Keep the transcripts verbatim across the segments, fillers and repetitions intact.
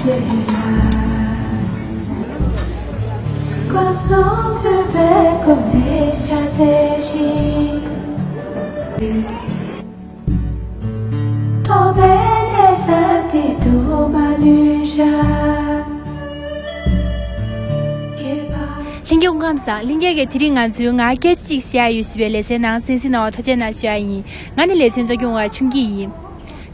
ལྷན་རྒྱས་སྐུ་ཁམས་བཟང་། ལྷན་རྒྱས་ཀྱིས་དེ་རིང་ང་ཚོའི་ང་སྐད་ཆ་གཅིག་བཤད་ཡ་ཡོད་ཟེར་བའི་ལེ་ཚན་ནང་གསན་གཟིགས་གནང་བར་ཐུགས་རྗེ་གནང་ཞུ་ཡ་ཡིན། ང་ནི་ལེ་ཚན་གཙོ་སྐྱོང་བ་ཆུང་སྐྱིད་ཡིན།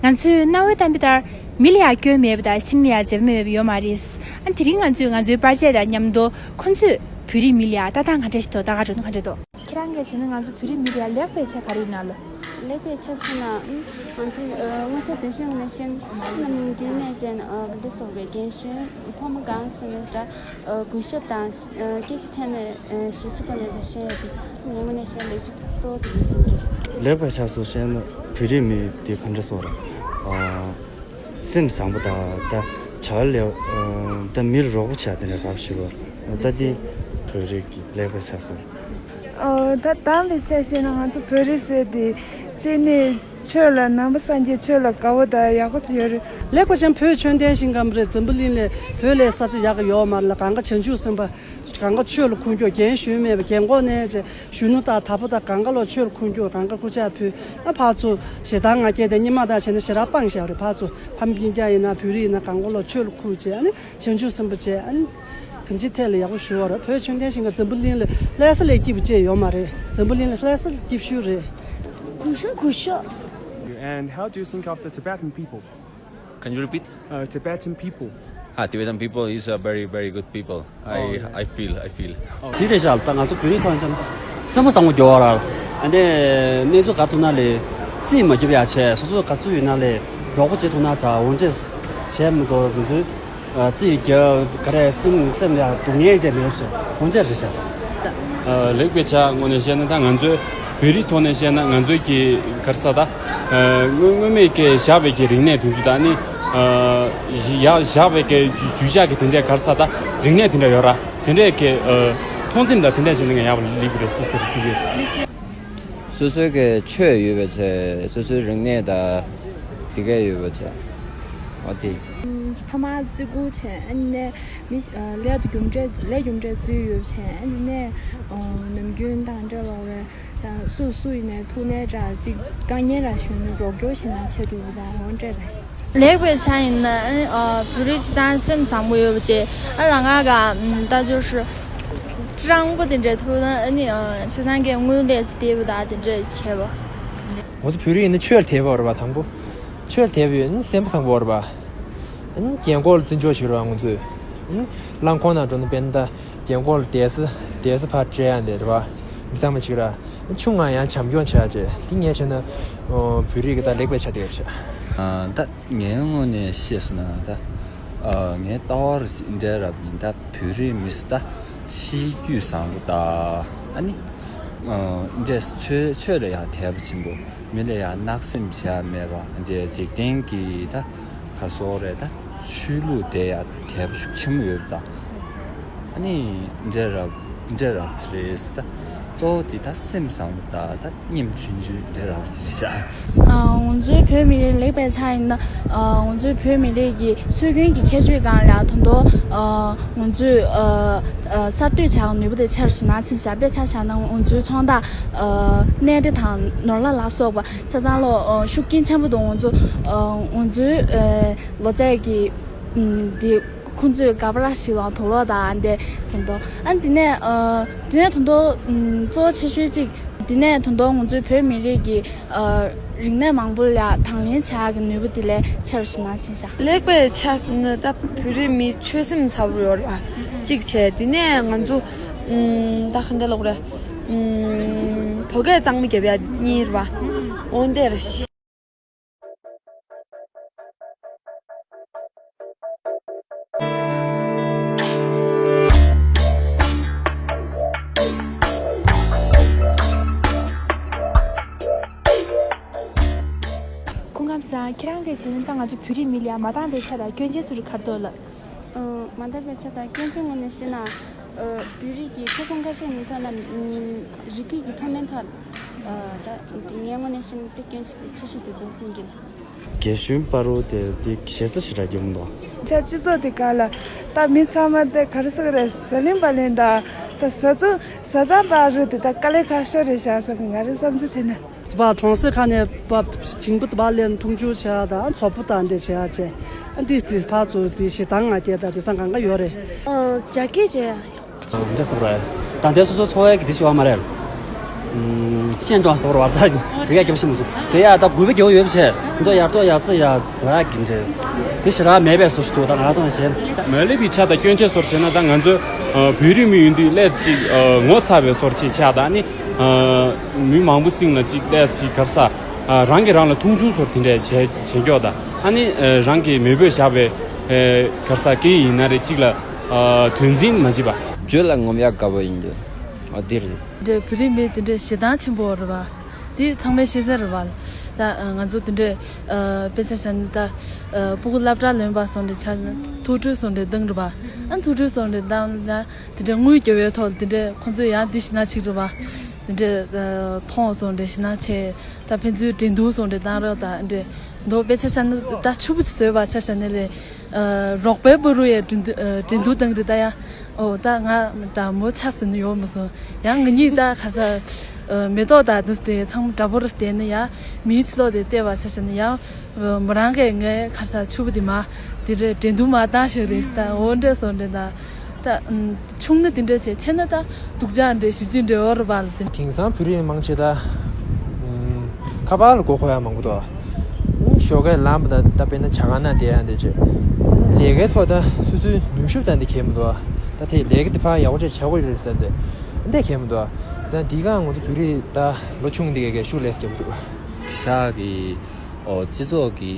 ང་ཚོས་གནའ་བོའི་གཏམ་དཔེ་ལྟར། མི་ལ་ཡ་སྐྱོན་མེད་པ་དང་ཤིང་ལ་ཡ་མཛེས་པ་མེད་པ་ཡོད་མ་རེད། ཨ་དེ་རིང་ང་ཚོས་ང་ཚོའི་པར་ཆས་དང་མཉམ་དུ་ཁོ་ཚོས་བོད་རིགས་མི་ལ་ཡ་ལྟ་སྟངས་ག་འདྲ་ཞིག་འདུག་ལྟ་ག་འགྲོ་ན་ག་འདྲ་འདུག་ཁྱེད་རང་གིས་བྱས་ན་ང་ཚོ་བོད་རིགས་མི་ལ་ཡ་ལེགས་པའི་ཆ་ག་རེ་ཡོད་ན་ལབ། ལེགས་པའི་ཆ་ཟེར་ན། ཨ་ང་ཚོ་ཨ་མངོན་གསལ་དོད་ཤོས་ངོས་ནས་བཤད་ན། ནམ་རྒྱུན་ནས་བྱས་ན་ཨ་ག་འདྲ་ཟེར་དགོས། རྒན་གཞོན་ཕོ་མོ་གང་ཟེར་ནས་འདྲ། ཨ་གུས་ཞབས་དང་ཨ་སྐད་ཆ་ཐད་ནས་ཨ་ཞིབ་འཚོལ་བྱས་ནས་བཤད་ཡ་དེ་ངའི་ངོས་ནས་བཤད་ན་ལས་གཞི་གཙོ་བོ་དེ་ཡིན་བསམ་གྱི། ལེགས་པའི་ཆ་སོགས་བཤད་ན་བོད་རིགས་མི་དེ་ག་འདྲ་ཟེར་དགོས་རེད། ཨ་སེམས་བཟང་པོ་དང་ད་བྱ་བ་ལས་ཨ་ད་མིར་རོགས་པ་བྱས་དེ་འདྲ་རབ་ཞུ་བ། ད་དེ་བོད་རིགས་ཀྱི་ལེགས་པའི་ཆ་སོགས། ཨོ། ད་དམ་པའི་ཆ་བཤད་ན་ང་ཚོ་བོད་རིགས་ཟེར་དེ་གཅིག་ནས་ཆོས་ལ་ནང་པ་སངས་རྒྱས་ཆོས་ལ་དགའ་བོ་དང་ཡག་པོ་ཅིག་ཡོད་རེད། ལེགས་པ་ཅན་བོད་ཆོས་ལྡན་ཞིང་ཁམས་རེད། འཛམ་བུ་གླིང་ལས་བོད་ལས་ས་ཆ་ཡག་གི་ཡོད་མ་རེད་ལ། གང་ག་བྱང་ཆུབ་སེམས་དཔའ། གང་ག་ཆོས་ལ་ཁུངས་སྐྱོ། རྒན་གཞོན་མེད་པ། རྒན་འཁོགས་ནས་བྱས་གཞོན་ནུ་དང་དྭགས་པོ་དང་གང་ག་ལོ་ཆོས་ལ་ཁུངས་སྐྱོ། གང་ག་སྐུ་ཕྱྭ་ཕུལ། ཨ་ཕར་ཚུར་ཞེ་སྡང་ང་རྒྱལ་དང་སྙིགས་མ་དང་བྱས་ན་ཞེ་དྲག་སྤངས་བཞག་རེད། ཕར་ཚུར་ཕ་མ་སྤུན་ཀྱག་ཡིན་ན་བོད་རིགས་ཡིན་ན་གང་ག་ལོ་ཆོས་ལ་ཁུངས་བྱས། ཨ་ནི་བྱང་ཆུབ་སེམས་དཔའ་བྱས། ཨ་ནི་གང་ཅིའི་ཐད་ལ་ཡག་པོ་ཞུ་བ་རེད། བོད་ཆོས་ལྡན་ཞིང་ཁམས་འཛམ་བུ་གླིང་ལ་ལྷ་ས་ལས་སྐྱིད་པ་ཅིག་ཡོད་མ་རེད། འཛམ་བུ་གླིང་ལ་ལྷ་ས་སྐྱིད་ཤོས་རེད། གུས་ཞབས་གུས་ཞབས། And how do you think of the Tibetan people? Can you repeat? Uh, Tibetan people. Ah, Tibetan people is a very, very good people. I, oh, yeah. I feel, I feel. དེ་རེད་ཤག་ད་ང་ཚོ་བོད་རིགས་ཐོག་ཙམ་སེམས་པ་བཟང་པོ་རྒྱོབ་ར། ཨ་ནི་གནས་ཚུལ་ག་ཐུག་ན་ལས་རྩིས་མ་རྒྱབ་ཡ་བྱས། སོ་སོ་ག་ཚོད་ཡོད་ན་ལས་རོགས་པ་བྱེད་ཐུབ་ན་ད་འོ་འདྲས་བྱས་མི་དགོས། ང་ཚོའི་རྩིས་རྒྱབ་ག་རེ་སེམས་སེམས་ལ་སྡུག་བསྔལ་ཅན་མེད་སོ་འོ་འདྲས་རེད་ཤག་ལེགས་པའི་ཆ་ངོས་ནས་བཤད་ན་ད་ང་ཚོའི་བོད་རིགས་ཐོག་ནས་བཤད་ན་ང་ཚོའི་གི་ག་རེ་ཟེར་ད། སྔོན་སྔོན་མའི་གི་བཞག་པའི་གི་རིག་གནས་དེ་ཚོ་དང་ནི། ཡ་བཞག་པའི་གི་རྒྱུ་ཆ་གི་དེ་འདྲའི་ག་རེ་ཟེར་ད་རིག་གནས་དེ་འདྲ་ཡོད་ར། དེ་འདྲའི་གི་མཐོང་ཚུལ་དང་དེ་འདྲ་བྱས་ན་ཡང་ཡག་པོ་ལེགས་པོ་རེད་སོ་ཟེར་རྩིས་ཡོད། སོ་སོའི་གི་ཆོས་ཡོད་པ་བྱས། སོ་སོའི་རིག་གནས་དང་དེ་ག་ཡོད་པ་བྱས། འོ་དེ། ཕ་མ་བརྩི་བཀུར་བྱས། ཨ་ནི་མི་ལས་དུ་རྒྱུ་འབྲས་ལས་རྒྱུ་འབྲས་བརྩི་ཡོད་བྱས། ཨ་ནི་ནམ་རྒྱུན་དང་འདྲ་ལོག་རེད། སུ་སུ་ཡིན་ནའི་ཐུགས་སྣང་དྲག་ཅིག་དཀའ་ངལ་ར་ཞུ་ནས་རོགས་སྐྱོར་བྱེད་ན་ཆེ་དུ་དང་འོ་འདྲ་ར། ལེགས་པའི་ཆ་ཡིན་ན་ཨ་ནི་བོད་རིགས་སྤྱི་བཏང་སེམས་བཟང་པོ་ཡོད་པ་བྱས། ཨ་ལ་ང་ག་ད་ཅོ་ཧྲི་སྤྱི་རང་པོ་དེ་འདྲའི་ཐུགས་སྣང་ཨ་ནི་སྤྱི་བཏང་གི་དངུལ་ལས་སུ་བལྟས་པ་དང་དེ་འདྲ་བྱས་པ། ང་ཚོ་བོད་རིགས་ཡིན་ན་ཆོས་ལ་དད་པ་ཡོད་རེད་པ། དང་པོ་ཆོས་ལ་དད་པ་ཡོད་ན་སེམས་པ་བཟང་པོ་ཡོད་རེད་པ། ཨ་ནི་རྒན་འཁོགས་ལ་བརྩི་འཇོག་བྱེད་རོགས་ང་ཚོས། ཨ་ནི་རླངས་འཁོར་ནང་འགྲོ་ན་དཔེར་ན་ད་རྒན་འཁོགས་ལ་བསྡད་ས་བསྡད་ས་ཕར་སྤྲད་ཡ་འདི་རེད་པ། མི་ཚང་མ་གཅིག་ར། ཨ་ནི་ཆུང་ང་ཡང་བྱམས་སྐྱོང་བྱ་བྱེད་འདི་ངས་བྱས་ན་བོད་རིགས་ཀྱི་ད་ལེགས་པའི་ཆ་དེ་རེད་ཤག་ད་ངའི་ངོས་ནས་བཤད་སོང་ན་ད་ངའི་ལྟ་བར་འདྲ་རབ་ཡིན། ད་བོད་རིགས་མི་སི་ད་གཤིས་རྒྱུད་བཟང་པོ་ད་ཨ་ནི་འདྲས་ཆོས་ཆོས་ལ་ཡང་དད་པ་ཆེན་པོ། མི་ལ་ཡང་བརྣག་སེམས་བྱ་མེད་པ། འདི་འཇིག་རྟེན་གྱི་ད་ག་སོགས་རེད། ད་ཆོས་ལུགས་དེ་ཡང་དད་པ་ཤུགས་ཆེན་པོ་ཡོད་ད། ཨ་ནི་འདྲ་རབ་འདྲ་རབ་ཅིག་རེད་ད། གཙོ་བོ་དེ་ད་སེམས་བཟང་པོ་ད་ད་སྙེམས་ཆུང་ཆུང་འདྲ་རབ་ཅིག་རེད་ཤག་ང་ཚོའི་བོད་མི་རིགས་ལེགས་པའི་ཆ་ཡིན་ན། ང་ཚོའི་བོད་མི་རིགས་ཀྱི་སྲོལ་རྒྱུན་གྱི་ཁྱད་ཆོས་སྒང་ལ་ད་དུང་ང་ཚོས་གསར་གཏོད་བྱ་བའི་ནུས་པ་དེ་ཆེ་རུ་ཕྱིན་ན་ཕྱིན་ཤག་དཔེར་ཆ་བཞག་ན་ང་ཚོའི་ཚོང་རྟགས་སྣེ་འདྲེན་དང་ནོར་གླ་ལ་སོགས་པ་ཆ་ཚང་ལོ་ཤུགས་རྐྱེན་ཆེན་པོ་འདུག་ང་ཚོ་ང་ཚོའི་ལོ་ཙཱ་གི་འདི་ཁོང་ཚོས་ག་པར་ཞིག་ལ་དུག་ལོག་དང་འདི་དེ་འདུག་ཨ་དེ་ནས་དེ་ནས་ད་དུང་གཙོ་བོ་ཆེ་ཤོས་གཅིག་དེ་ནས་ད་དུང་ང་ཚོའི་བོད་མི་རིགས་ཀྱི་རིག་གནས་མང་པོ་ལ་དང་ལེན་བྱ་ཡག་གི་ནུས་པ་དེ་ལས་ཆེ་རུ་ཕྱིན་ན་ཕྱིན་ཤག་ལེགས་པའི་ཆ་ཟེར་ན་ད་བོད་རིགས་མི་ཆོས་སེམས་ཚ་པོ་ཡོད་རེད་པ། གཅིག་བྱས། དེ་ནས་ང་ཚོ་ད་ག་འདྲ་ལབ་དགོས་རེད། བོད་སྐད་གཙང་མ་རྒྱབ་ཡ་གཉིས་རེད་པ། འོ་འདི་རེད། སྐུ་ཁམས་བཟང་། ཁྱེད་རང་གིས་བྱས་ན་ད་ང་ཚོ་བོད་རིགས་མི་ལ་ཡ་མ་འདང་བའི་ཆ་དང་སྐྱོན་ཅན་སུ་རུ་ག་རེ་འདུག་ལབ། མ་འདང་བའི་ཆ་དང་སྐྱོན་ཅན་ངོས་ནས་བཤད་ན། བོད་རིགས་ཀྱི་ཁྱབ་ཁོངས་ཁ་ཤས་ཀྱི་ཐོག་ལ་རིགས་རྒྱུད་ཀྱི་མཐོ་དམན་ཐོག་ད་ངའི་ངོས་ནས་བཤད་ན་དེ་སྐྱོན་ཆེ་ཤོས་དེ་འདུག་བསམ་གྱི། རྒན་གཞོན་བར་དུ་དེ་དེ་ཞེ་ས་ཞེ་དྲག་རྒྱབ་མི་འདུག་ཆ་སྤྱི་ཚོགས་དེ་ག་ལ་ད་མི་ཚང་མ་དེ་ག་རེ་ཟེར་གི་རེད། ཟ་ལིང་པ་ལིང་དང་ད་ཟ་ཚུ་ཟ་ཚང་པ་རུ་དེ་ད་དཀའ་ལས་ཁག་ཤོས་རེད་ཤག་བསམ་གི། ང་རའི་བསམ་ཚུལ་བྱས་ན། དེ་བ་གྲོང་གསེབ་ཁག་ནས་བ་ཞིང་པ་དེ་བ་ལེན་འཐུང་ཆུ་བྱ་དང་མཚོ་པོ་དང་འདྲ་བྱ་བྱས། ཨ་འདི་དེ་ཕར་ཚུར་དེ་ཞེ་སྡང་ང་རྒྱལ་དང་དེ་སང་གང་ག་ཡོད་རེད། ཨ་རྒྱ་སྐད་བྱས། འདྲ་སོང་རེད། ད་ལྟའི་སོ་སོ་འཚོ་བའི་གི་དེ་ཞུ་བ་མ་རེད། ཤེས་འགྲོ་སོང་རེད་བ། ད་རིག་ཡ་རྒྱབ་ཤི་མ་སོང་དེ་ཡ། ད་དགོས་པའི་རྒྱལ་བོ་ཡོད་པ་བྱས་མདོ་ཡར་ཏོ་ཡར་ཚེ་ཡ་ར་གི་འདྲ་དེ་ཞེ་དྲག་མེད་པའི་བཟོ་ཞིག་འདུག་ད་ང་རང་ཚོ་བྱས་ན། མ་ལེབ་པའི་ཆ་དང་སྐྱོན་ཆ་སོར་བྱས་ན་ད་ང་ཚོ་བོད་རིགས་མི་ཡིན་དུས་ལས་ཅིག་ངོ་ཚ་བའི་སོར་ཅིག་ཆགས། ད་ནི་མི་མང་པོ་སྲིང་ལ་ཅིག་ལས་ཅིག་གར་ས་རང་གིས་རང་ལ་མཐོང་ཆུང་སོར་དེ་འདྲ་བྱས་བྱས་མགྱོགས། ད་ཨ་ནི་རང་གིས་མེས་པོས་བཞག་པའི་གར་ས་སྐད་ཡིག་ཡིན་ན་རེ་ཅིག་ལ་དོན་འཛིན་མ་བྱེད་པ། བརྗོད་ལ་ངོམ་ཡག་དགའ་པོ་ཡིན་རྒྱུ་འོ་འདི་རེད། འདྲ་བོད་རིགས་མི་དེ་འདྲ་ཞེ་སྡང་ཆེན་པོ་རེད་བ། དེ་ཚང་མས་ཤེས་གསལ་རེད་བ། ད་ང་ཚོ་དེ་འདྲ་དཔེ་ཆ་བཞག་ན་ད་སྤུ་གུ་སློབ་གྲྭ་ལོན་པ་སོང་འདྲ་ཆ་ན་ཐུགས་སྤྲོ་སོང་འདྲ་བཏང་རེད་བ། ཨ་ཐུགས་སྤྲོ་སོང་འདྲ་བཏང་ན་དེ་འདྲ་དངུལ་རྒྱབ་པའི་ཐོག་དེ་འདྲ་ཁོང་ཚོས་ཡང་འདི་ཞེ་སྡང་ཆེ་རེད་བ། དེ་འདྲ་མཐོང་སོང་འདྲ་ཞེ་སྡང་ཆེ། ད་ཕན་ཚུན་འགྲན་བསྡུར་སོང་འདྲ་བཏང་རེད། ད་འདྲ་མདོ་དཔེ་ཆ་བཞག་ན་ད་ཕྱུག་པོ་ཅིག་བཟོས་པ་ཆ་བཞག་ན་ལས། རོགས་པའི་བུ་རུ་ཡའི་འགྲན་བསྡུར་འགྲན་བསྡུར་བཏང་རེད་ད་ཡ། ཨོ་ད་ང་ད་མོ་ཆགས་ཟིན་ནི་ཡོད་མ་སོང་། ཡང་ང་གཉིས་ད་ཁ་ས་མེ་ཏོག་ད་དུ་དེ་ཚང་མ་འདྲ་པོ་རུ་བསྡད་ན་ཡ། མིའི་ཕྱི་ལོགས་དེ་བལྟས་པ་ཆ་བཞག་ན་ཡ། མོ་རང་གིས་ངའི་ཁ་ས་ཕྱུག་པོ་དེ་མ་དེ་རེད། འགྲན་བསྡུར་མ་བཏང་ཤོག་རེད་ད། འོ་འདྲ་སོང་འདྲ་ད། ད་ཆུང་ན་དེ་འདྲ་བྱས་ཆེ་ན་ད་སྡུག་ཅག་འདྲ་ཞིབ་ཅིག་འདྲ་འོ་རུ་བ་ལ་དེ། དེང་སང་བོད་རིགས་མང་ཆེ་ད། ཁ་པར་ལ་མགོ་འཁོར་ཡ་མང་པོ་འདུག་ཞོགས་ཀས་ལངས་པ་དང་ད་དཔེར་ན་ཇ་ཁང་ནང་བསྡད་ཡ་འདི་བྱས། ལས་ཀའི་ཐོག་ད་སོ་སོའི་ནུས་ཤུགས་དང་འདི་གལ་མི་འདུག་ད་དེ་ལས་ཀ་འདི་ཕར་ཡག་པོ་བྱས་བྱ་དགོས་རེད་ཟེར་འདི། འདི་གལ་མི་འདུག་ཟེར་འདི་གང་ང་ཚོ་བོད་རིགས་ད་ལོ་ཆུང་འདི་གས་གས་ཤུགས་ལས་རྒྱབ་འདུག་ཤག་གི་ཨོ་སྤྱི་ཚོགས་ཀྱི་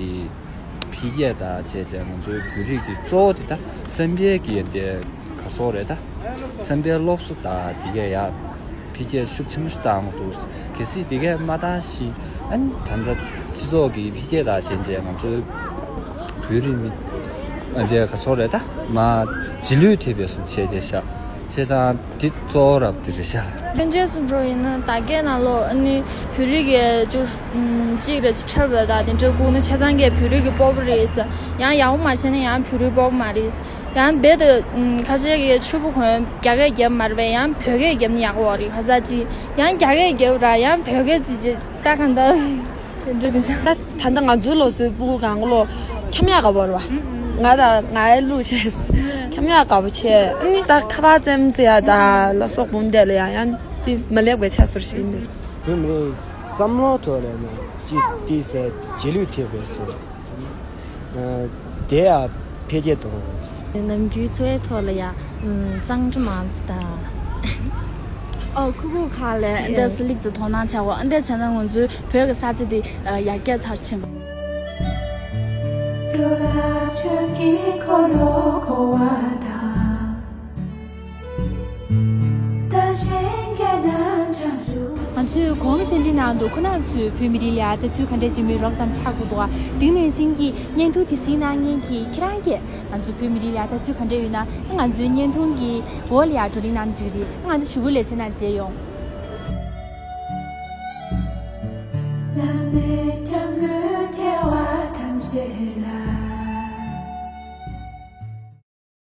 འཕེལ་རྒྱས་དང་བྱས་བྱས་ང་ཚོའི་བོད་རིགས་ཀྱི་གཙོ་བོ་དེ་ད་སེམས་པའི་གི་འདི་ག་སོགས་རེད་ད། སེམས་པའི་སློབ་གསོ་དང་དེ་གས་ཡ། འཕེལ་རྒྱས་ཤུགས་ཆེན་པོ་ཞིག་བཏང་འདུག་གལ་སྲིད་དེ་གས་མ་བཏང་ཞིང་ཨ་ནི་ད་ལྟ་སྤྱི་ཚོགས་ཀྱི་འཕེལ་རྒྱས་དང་ཞན་ཆེ་ང་ཚོའི་བོད་རིགས་མི་ཨ་འདི་ག་ཚོད་རེད་ད་མ་རྗེས་ལུས་ཐེབས་པའི་བཟོ་བྱས་བསྡད་ཤག་བྱས་ཙང་འདི་གཙོ་བོ་རབ་འདི་རེད་ཤག་སྐྱོན་ཆ་སུ་འགྲོ་ཡིན་ན་ད་གས་ནང་ལོགས་ཨ་ནི་བོད་རིགས་ཀྱི་ཅུ་གཅིག་རེ་ཅི་འཁྲབ་པ་དང་དེ་འདྲ་སྒུག་ན་ཆ་ཚང་གས་བོད་རིགས་ཀྱི་སྤོབས་པ་རེད་ཟེར། ཡང་ཡག་པོ་མ་བྱས་ན་ཡང་བོད་རིགས་སྤོབས་པ་མ་རེད། ཡང་རྦད་དེ་ཁ་ཤས་ཀྱིས་ཕྱུ་པ་གོན་རྒྱ་སྐད་རྒྱབ་མ་རེད་པས། ཡང་བོད་སྐད་རྒྱབ་ན་ཡག་པོ་རེད། ཁ་ས་ཅི་ཡང་རྒྱ་སྐད་རྒྱབ་ར་ཡང་བོད་སྐད་ཅི་ཅི་ད་གང་ལྟར་དེ་འདྲ་རེད་ཤག་ད་ད་ལྟ་ང་ཚོའི་ལོ་ཚོའི་སྤུ་གུ་གང་ག་ལོ་འཁྱམ་ཡག་དགའ་པོ་རེད་བ། ང་དང་ང་ཡི་ལུགས་བྱས་འཁྱམ་ཡག་དགའ་པོ་བྱས། ཨ་ནི་ད་ཁ་པར་བཙེམ་ཙེ་ཡ་ད་ལ་སོགས་འབུམ་དེ་ལ་ཡང་ཡང་དེ་མ་ལེགས་པའི་ཆ་ཟུར་ཞིག་ཡིན་པས། བོད་མི་རིགས་བསམ་བློ་ཐོག་ལས་ནས་ཅི་ཏི་སེ་རྗེས་ལུས་ཐེབས་པའི་སོ། དེ་ཡང་འཕེལ་རྒྱས་གཏོང་དགོས། ནམ་རྒྱུན་འཚོ་བའི་ཐོག་ལ་ཡང་གཙང་སྦྲ་མང་ཙམ་དང་། ཨོ་ཁུ་ཁུ་ཁ་ལས་འདི་སི་ལིག་ཏུ་དོ་སྣང་བྱ་བ་འདི་བྱས་ན་ང་ཚོའི་བོད་ཀྱི་ས་ཆ་འདི་ཡར་རྒྱས་ཚར་ཕྱིན། ང་ཚོས་གོང་གི་བཅར་འདྲི་ནང་དུ་ཁོ་རང་ཚོས་བོད་མི་རིགས་ལ་ལྟ་ཚུལ་ག་འདྲ་ཞིག་མེད་རོགས་ཙམ་ཆགས་དགོས་འདུག་དེ་ནང་བཞིན་གྱི་བརྙན་ཐུང་དེ་གཟིགས་གནང་མཁན་གྱི་ཁྱེད་རང་གིས་ང་ཚོ་བོད་མི་རིགས་ལ་ལྟ་ཚུལ་ག་འདྲ་ཡོད་ན་ང་ཚོའི་བརྙན་ཐུང་གི་འོག་ལ་ཡང་བགྲོ་གླེང་གནང་འགྲིག་རེད། ང་ཚོ་གཞུག་གུ་ལེ་ཚན་ནང་མཇལ་ཡོང་།